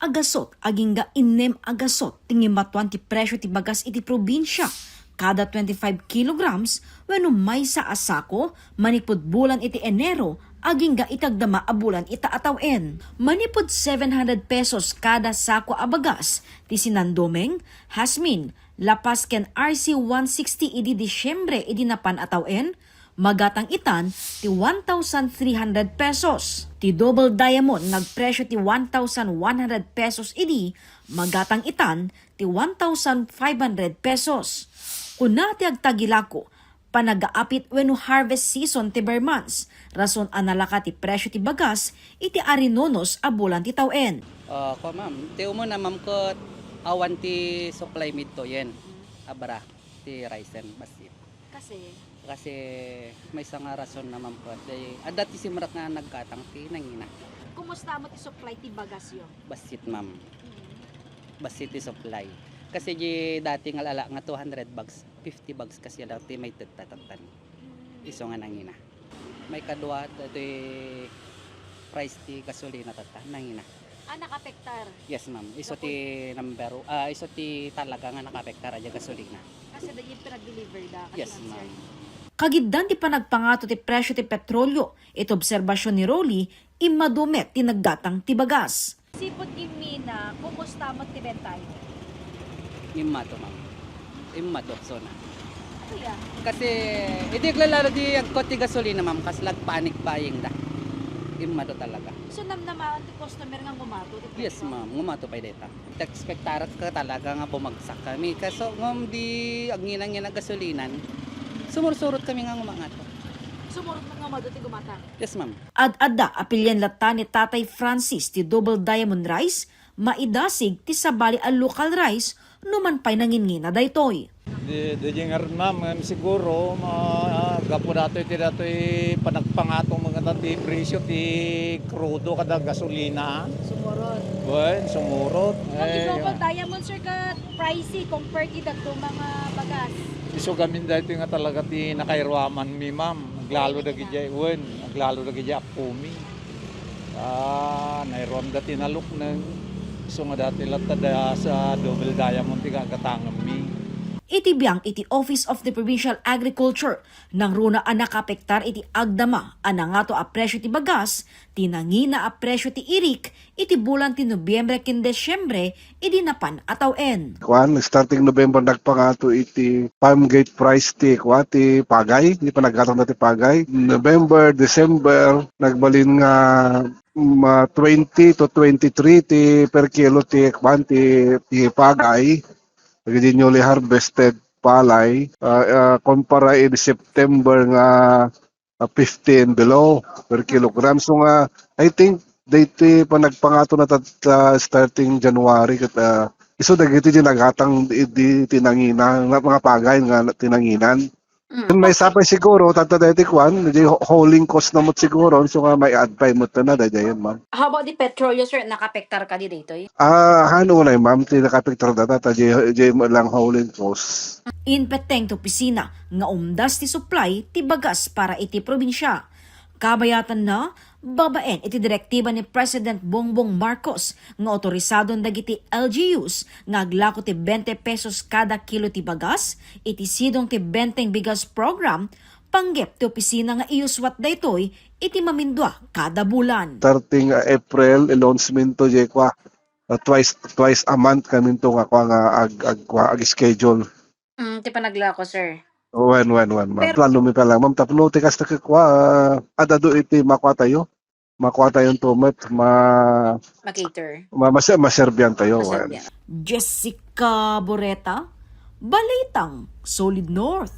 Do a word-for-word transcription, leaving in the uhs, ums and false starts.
Agasut, agingga innem agasut ti ngimatuan ti presyo ti bagas iti probinsia kada twenty-five kilograms wenno maysa a sako manipud bulan iti Enero agingga iti agdama a bulan ita a tawen. Manipud seven hundred pesos kada sako a bagas ti sinandomeng, hasmin, lapas ken R C one sixty idi Disyembre idi napan a tawen, magatang itan ti one thousand three hundred pesos. Ti double diamond nga agpresyo ti one thousand one hundred pesos idi, magatang itan ti one thousand five hundred pesos. Kuna ti agtagilako, panagaapit wenno harvest season ti Bermans, rason a nalaka ti presyo ti bagas iti arinunos a bulan ti tawen. Ah, kwa, ma'am. Ti umuna, ma'am, ket awan ti supply mi ditoyen. Abra, ti rice-en, bassit. Kasi? Kasi maysa nga rason na, ma'am, ket, day, adda ti simrek nga naggatang ti nangina. Kumusta mo ti supply ti bagasyo? Bassit, ma'am. Mm. Bassit ti supply. Kasi di dati nga lala nga two hundred bags, fifty bags kasi lang ti maited ta tattan. Mm. Isu nga nangina. Maikadua, datoy price ti gasolina tatta, nangina. Ah, nakaapektar? Yes, ma'am. Isu ti number, ah, isu ti talaga nga nakaapektar a gasolina. Kasi dagiti pinag-deliver da, kasi Yes, ma'am. Kagiddan ti panagpangato ti presyo ti petrolyo, iti obserbasion ni Rolly, immadu met ti naggatang ti bagas. Sipud ken mina, kumusta met ti bentayo? Immadu, ma'am. Immadu, sona. Kuya? Kasi, idi aglalalo di agkot ti gasolina, ma'am, kas lag-panic buying da. Immadu talaga. So, namnamaen ti customer nga ngumato ti Yes, presyo? Ma'am. Ngumato pay dayta. Expectarat ka talaga nga bumagsak kami. Kaso, ngem di agngina-ngina gasolinan, sumursurot kami nga ngumangato. Sumurot nga ngumato ti gumatang? Yes, ma'am. Ad-adda a pilien latta ni Tatay Francis ti Double Diamond Rice, maidasig ti sabali a local rice no man pay nangingina daytoy. Di, di ngarud, ma'am, ngem siguro, ma-, gapu datoy ti datoy panagpangatong nga ti presyo ti krudo kada gasolina. Sumurot. Wen, sumurot. Ang Eh, Double Diamond, sir, ka pricey compared ti dagto mga bagas. Isu gamin daytoy nga talaga ti nakairuaman mi, ma'am. Aglalo Ay, dagiti, wen, aglalo dagiti appo mi. Ah, nairuam da ti nalukneng. Isu nga dati latta da sa Double Diamond ti gagatangem mi. Iti biang iti Office of the Provincial Agriculture, nangruna a nakaapektar iti agdama a nangato a presyo ti bagas, ti nangina a presyo ti irik iti bulan ti Nobiembre ken Disiembre idi napan a tawen. Kuan, starting November nagpangato iti farm gate price ti, kuan, ti pagay, di pa naggatang ti pagay. November, December, nagbalin nga, mm, ah, twenty to twenty-three ti per kilo ti, kuan, ti, ti pagay. Dagiti newly harvested palay, ah, ah, kumpara in September nga, ah, fifty and below per kilogram. So nga, I think, daytoy panagpangato na tat-, ah, starting January ket, ah, isu dagiti di nagatang idi ti nangina, nga mga pagay nga ti nanginan. Mm. Maysa pay siguro, tatta daytoy kuan, di ho-, hauling cost na met siguro, so nga may add pay met na, daydiay, ma'am. How about the petrol, sir? Nakaapektar kadi daytoy? Ah, han unay, ma'am, ti nakaapektar data, ta di, di lang hauling cost. Inpetteng ti opisina nga umdas ti supply ti bagas para iti probinsya. Kabayatanna, babaen iti direktiba ni President Bongbong Marcos nga autorisadon dagiti L G Us nga aglako ti twenty pesos kada kilo ti bagas iti Sidong ti Benteng Bigas Program, panggep ti opisina nga iyuswat daytoy iti mamindua kada bulan. Starting, ah, April, i-launchment to, jay kua, ah, twice, twice a month kaminto nga kua nga ag-, ag-, kua, ag-schedule. Mm, ti panaglako, sir. Wen, wen, wen, ma'am. Pero plano mi pa lang, ma'am, tapno ti kasta ket kua, ah, ad-adu iti makua tayo. Makua tayo to met, ma-, Ma-cater. ma-, mase-, maserbian tayo, wen. Maserbian. Jessica Boreta, Balitang Solid North.